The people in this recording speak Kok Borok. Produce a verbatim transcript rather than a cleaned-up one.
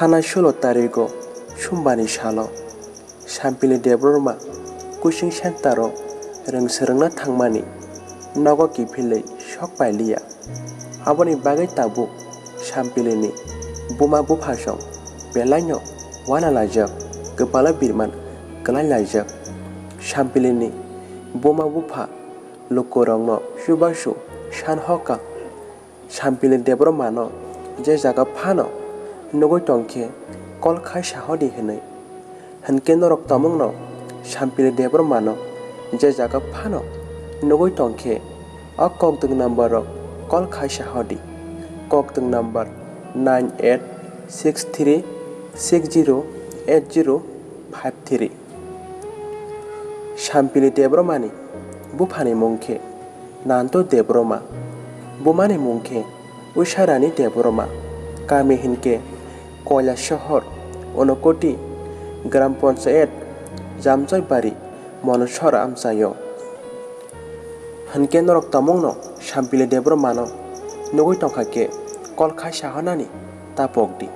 Thana sulo tarigo Sumbani salo Sampili Debbarma coaching centre-o rwng swrwngna thangmani nogo kiphilwi sok pailiya. Aboni bagwi tabuk Sampilini buma buphasong belaino uanalaijak, kwpalo birman kwlailaijak. Sampilini buma bupha lukurokno chubachu san hoka Sampili Debbarmano je jaga phano nugwi tongkhe call khai sahodi hwnwi. Hinkhe norok tamungno Sampili Debbarmano je jaga phano nugwi tongkhe o kokdwng number rok call khai sahodi. Kokdwng number nine eight six three six zero eight zero five three. Sampili Debbarmani buphani mung khe Nanto Debbarma, bumani mung khe Usharani Debbarma, kami hinkhe Koilasohor, Unakoti, Gram Panchayat, Jamjoibari, Monosora amchaio. Hinkhe norok tamungno Sampili Debbarmano nugwi tongkha khe call khai sahornani ta pokdi.